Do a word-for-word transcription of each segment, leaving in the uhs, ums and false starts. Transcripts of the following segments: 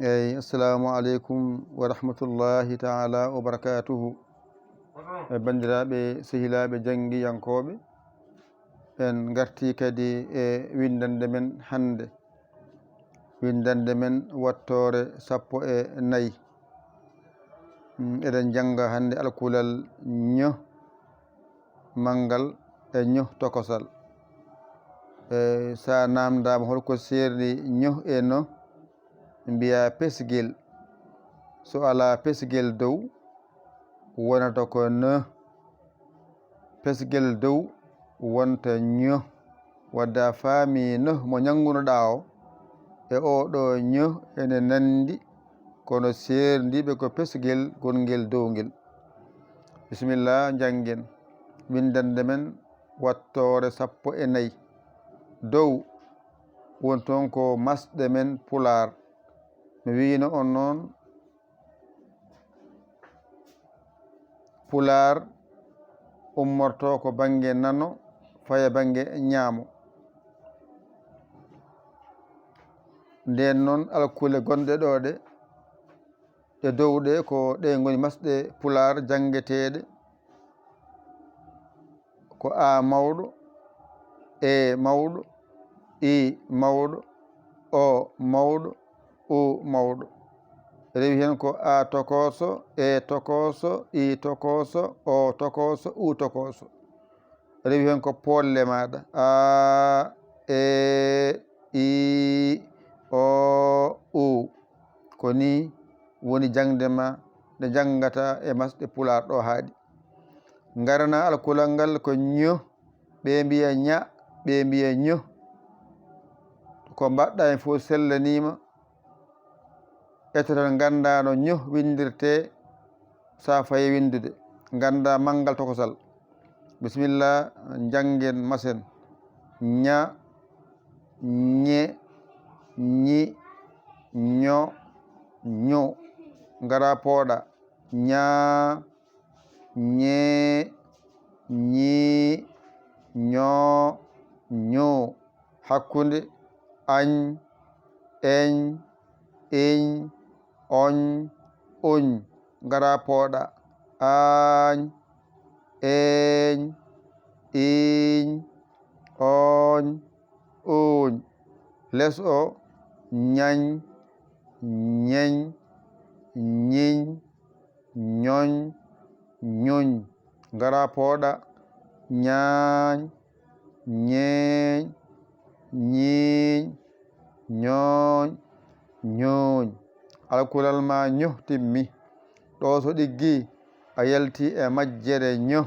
Eyi, assalamu aleykum wa rahmatullahi taala wa barakatuhu. E banndiraaɓe, sehilaaɓe janngiyankooɓe, en ngartii kadi e winndannde men hannde. Winndannde men wattoore sappo e nayi. Mm, eɗen jannga hannde alkulal ño manngal e ño tokosal. E, so a naamndaama holko seerni ño e no, mbiyaa pesgel. So alaa pesgel dow, wonata ko n. Pesgel dow wonta ño. Wadde a faami no mo ñanngunoɗaa o, e oo ɗoo ño ene nanndi, kono seerndiiɓe ko pesgel gongel dow ngel. Bisimilla, njanngen. Winndannde men wattoore sappo e nayi. Dow woni toon ko masɗe men Pulaar. Mi wiyno on noon, Pulaar ummorto ko bannge nano, faya bannge ñaamo. Ndeen noon, alkule gonɗe ɗo ɗe, ɗe dow ɗe, ko ɗe ngoni masɗe Pulaar janngeteeɗe. Ko A mawɗo, E mawɗo, I mawɗo, O mawɗo, U mawɗo. Rewi heen ko A tokooso, E tokooso, I tokooso, O tokooso, U tokooso. Rewi heen ko poolle maaɗa. A, E, I, O, U. Ko nii woni jaŋde ma nde njanngata e masɗe Pulaar ɗo haaɗi. Ngarana alkulal ngal ko ño, ɓe mbiya ña, ɓe mbiya ño. Ko mbaɗɗa heen fof sellaniima. Ete tan ngannda no ño winndirtee, so a fayi winndude, ngannda manngal tokosal. Bisimilla, njanngen masen. Ña, ñe, ñi, ño, ño. Ngara pooɗa. Ña, ñe, ñi, ño, ño. Hakkunde, añ, eñ, iñ, oñ, uñ. Ngara pooɗa. Aañ, eeñ, iiñ, ooñ, uuñ. Les o, ñañ, ñeñ, ñiñ, ñoñ, ñuñ. Ngara pooɗa. Ñaañ, ñeeñ, ñiiñ, ñooñ, ñuuñ. Alkulal ma ño timmi. Ɗo so ɗiggi, a yalti e majjere ño.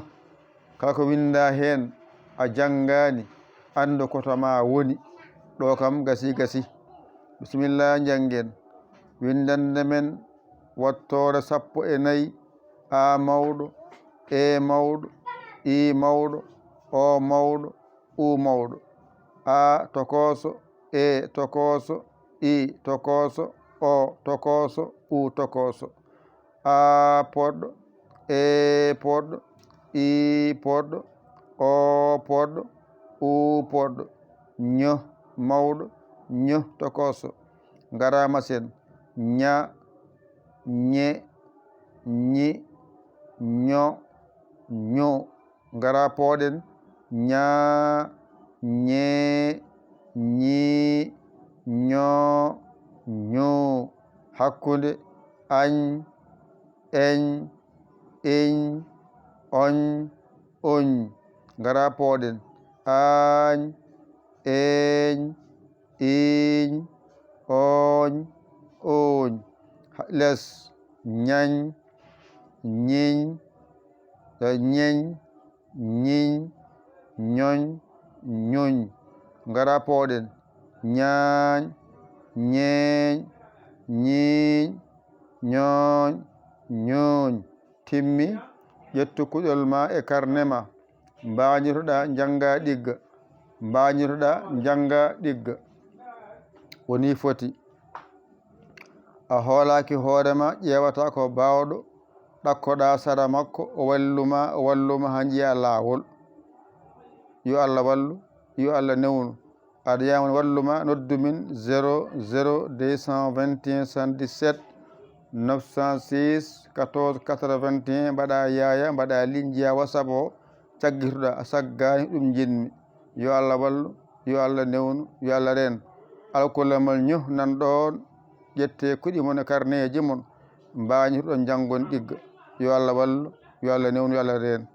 Kala ko winnda heen, a janngaani, anndu ko to ma woni. Ɗo kam gasi gasi. Bisimilla, njanngen. Winndannde men wattoore sappo e nayi, A mawɗo, E mawɗo, I mawɗo, O mawɗo, U mawɗo. A tokooso, E tokooso, I tokooso, O tokooso, U tokooso. A poɗɗo, E poɗɗo, I poɗɗo, O poɗɗo, U poɗɗo. Ño mawɗo, ño tokooso. Ngara masen. Ña, ñe, ñi, ño, ño. Ngara pooɗen. Ña, ñe, ñi, ño, ño. Hakkunde. Añ, eñ, iñ, oñ, uñ. Ngara pooɗen. Aañ, eeñ, iiñ, ooñ, uuñ. Les. Ñañ, ñiñ, eh, ñeñ, ñiñ, ñoñ, ñuñ. Ngara pooɗen. Ñaañ, ñeeñ, ñiiñ, ñooñ, ñuuñ. Timmi, ƴettu kuɗol ma e karne ma. Mbañotoɗa, njannga ɗigga. Mbañotoɗa, njannga ɗigga. Woni foti. A hoolaaki hoore ma, ƴeewata ko baawɗo, ɗakkoɗa sara makko, o wallu ma, o wallu ma haa njiya laawol. Yo Allah wallu, yo Allah newnu. Aɗa yamon walluma, noddu min zéro zéro deux cent vingt et un soixante-dix-sept neuf cent six quatorze quatre-vingt-un, mbaɗa yaya, mbaɗa ligne, njiya WhatsApp o, caggitoɗa, a saggani, ɗum jinmi. Yo Allah wallu, yo Allah newnu, yo Allah reen. Alkulamal ño nan ɗon, ƴette kuɗi mon e karneeji mon, mbañitoɗon janngon ɗigga. Yo Allah wallu, yo Allah newnu, yo Allah reen.